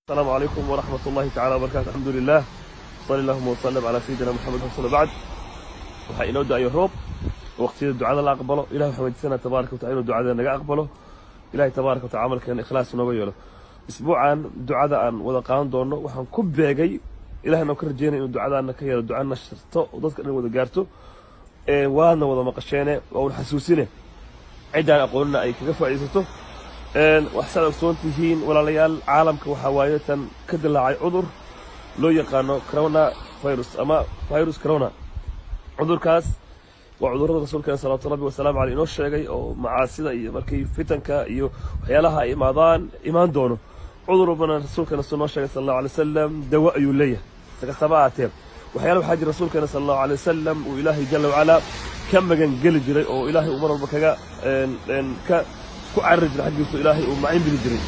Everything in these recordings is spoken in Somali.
Asalaamu calaykum waraxmat ullahi tacala wabarakatu. Alxamdu lilah, sali allahuma wasalam calaa sayidina Moxamed wasala bacd. Waxaa inoo da-ayo roob, waqtiyada ducada la aqbalo. Ilahi waxaan weydiisanaa tabaraka watacala inuu ducada naga aqbalo. Ilahay tabaraka watacala camalkeena ikhlaas nooga yeelo. Isbuucan ducada aan wada qaadan doono waxaan ku beegay, ilahay noo ka rajeynaya inuu ducadaana ka yeelo duca nasharto oo dadka dhan wada gaarto. Waadna wada maqasheene, waa un xasuusine, ciddaan aqoonina ay kaga faa'iidaysato. Wax saad ogsoon tihiin, walaalayaal, caalamka waxaa waaye tan ka dilaacay cudur loo yaqaano corona virus ama virus corona. Cudurkaas waa cudurrada rasuulkeena salawaatu rabbi wasalaamu caleyh inoo sheegay oo macaasida iyo markay fitanka iyo waxyaalaha ay imaadaan imaan doono. Cudur walbana rasuulkeena suu noo sheegay sala allahu alay wasalam dawo ayuu leeyahay. Si kastaba ahaatee, waxyaala waxaa jira rasuulkeena sala allahu alay wasalam uu Ilaahay jalla wacalaa ka magan geli jiray oo Ilaahay uu mar walba kaga ka ku carari jiray xaggiisu, Ilaahay uu macin bili jiray.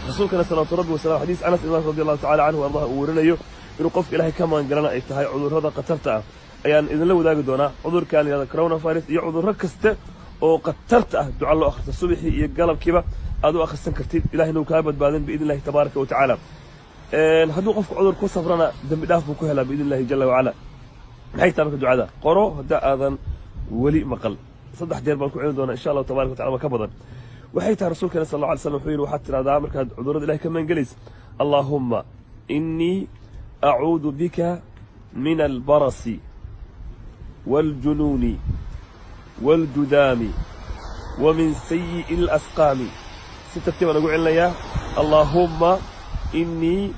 Rasuulkana salawaatu rabbi wasalam, xadiis Anas ibn Malik radi allahu tacala canhu ardaha uu warinayo, inuu qofka Ilahay ka magangalana ay tahay cudurrada khatarta ah, ayaan idinla wadaagi doonaa. Cudurkan yahada coronavirus iyo cudurro kaste oo khatarta ah duca loo akhrista subaxii iyo galabkiiba aad u akhrisan kartid, Ilahayna uu kaa badbaadin biidn illahi tabaaraka wa tacaala. Hadduu qofku cudur ku safrana, dembi dhaaf buu ku helaa biidn illahi jalla wacala. Maxay tahay marka ducada? Qoro hadda aadan weli maqal. 3 jeer baan ku celin doonaa insha allahu tabaraka watacala, ka badan. Waxay tahay, rasuulkeena sal alla alay slam wuxuu yidhi, waxaad tidhahdaa markaad cudurrada Ilahay ka magangelaysa: "Allaahumma innii acuudu bika min albarasi waaljunuuni waaljudaami wa min sayi'i alasqaami." Si tartiib baan ugu celinayaa: "Allaahumma innii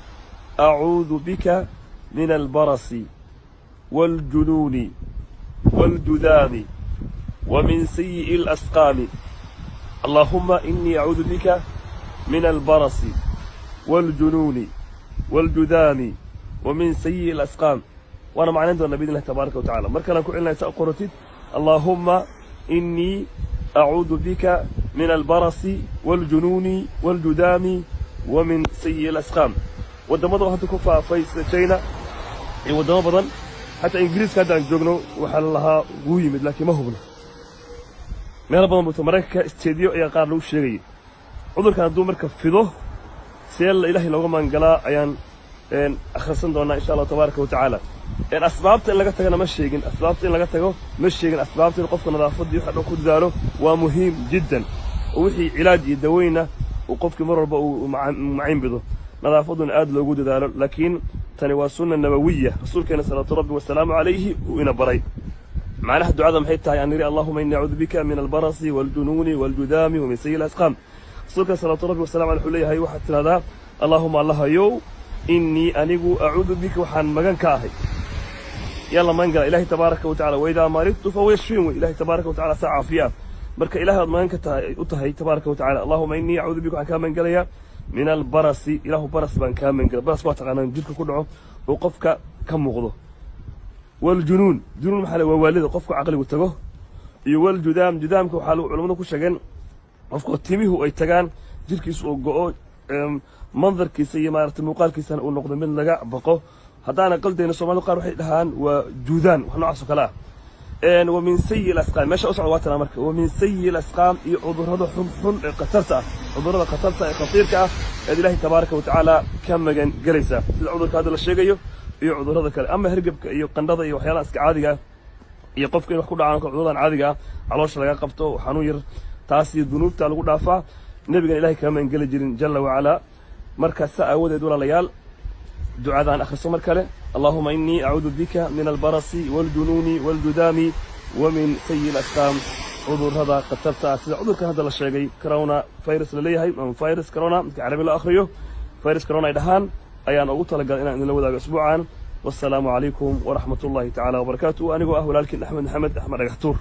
acuudu bika min albarasi waaljunuuni waaljudaami wa min sayi'i alasqaami." "Allaahumma innii acuudu bika min albarasi waaljunuuni waaljudaami wa min sayi'i alasqaam." Waana macnayn doonaa biidn illahi tabaaraka wa tacala. Mar kalean ku celinaya sa u qoratid: "Allaahumma innii acuudu bika min albarasi waaljunuuni waaljudaami wa min sayi'i alasqaam." Waddamada hadda ku faafay sida China iyo waddamo badan, xataa Ingiriiska hadda aan joogno waxaa la lahaa wuu yimid, laakiin ma hubno. Meelo badan buuto, Maraykanka isteediyo ayaa qaar lagu sheegayay. Cudurkan hadduu marka fido, see la Ilaahay looga magangalaa ayaan akhrisan doonaa insha allahu tabaaraka wa tacaala. Asbaabta in laga tagana ma sheegin, asbaabta in laga tago ma sheegin. Asbaabta in qofka nadaafadii waxa dhan ku dadaalo waa muhiim jiddan, oo wixii cilaaj iyo daweyna uu qofkii mar walba uu macayn bido, nadaafaduna aad loogu dadaalo. Laakiin tani waa sunna nabawiya, rasuulkeena salawaatu rabbi wasalaamu calayhi uu ina baray. Macnaha ducada maxay tahay? Aan nidhi: "Allahuma inni acuudu bika min albarasi waaljunuuni waaljudaami wa min sayi alasqaam." Rasuulka salawaatu rabbi wasalam aleyh wuxuu leeyahay, waxaad tidhahdaa: "Allahuma, Allahayow, innii anigu, acuudu bika, waxaan magan ka ahay." Yalla, magan gala Ilahay tabaaraka wa tacala. "Waidaa maridtu fahuwa yashfiin." Wey Ilahay tabaaraka wa tacala saa caafiya ah. Marka Ilahay aad magan ka tahay u tahay tabaaraka wa tacala. "Allahuma innii acuudu bika," waxaan kaa magan gelayaa, "min albarasi," Ilaahu baras baan kaa magan gela. Baras waa taqaanaan, jidhka ku dhaco oo qofka ka muuqdo. "Waljunuun," junuun maxaa la? Waa waalida, qofku caqligu tago. Iyo "waljudaam." Judaamka waxaa culamadu ku sheegeen qofka timihu ay tagaan, jidhkiisu uu go'o, mandarkiisa iyo maaragtay muuqaalkiisana uu noqdo mid laga baqo. Haddaana qaldayna, Soomaalida qaar waxay dhahaan waa juudaan, wax noocaas oo kale ah. "Wa min sayi alasqaam." Meesha u socda waa tanaa marka. "Wa min sayi alasqaam," iyo cudurrada xunxun ee khatarta ah, cudurrada khatarta ee khatiirka ah eed Ilaahay tabaaraka wa tacaala ka magan gelaysaa, sida cudurka hadda la sheegayo iyo cudurrada kale, ama hergebka iyo qandhada iyo waxyaalaha iska caadiga ah, iyo qofka in wax ku dhacaan, cudurradan caadiga ah, caloosha laga qabto, xanuun yar. Taas iyo dunuubta lagu dhaafaa, nebigan Ilahay kama magan geli jirin jalla wacalaa. Marka saa aawadeed, walaalayaal, ducadaan akhriso mar kale: "Allahuma innii acuudu bika min albarasi waaljunuuni waaljudaami wa min sayi alasqaam." Cudurrada khatarta ah sida cudurkan hadda la sheegay, corona virus la leeyahay ama virus corona marka carabi loo akhriyo, virus corona ay dhahaan, ayaan ugu talagalay inaan idinla wadaago isbuucan. Wassalaamu calaykum waraxmat ullahi tacaala wabarakaatu. Anigoo ah walaalkiin Axmed Maxamed Axmed Dhagaxtuur.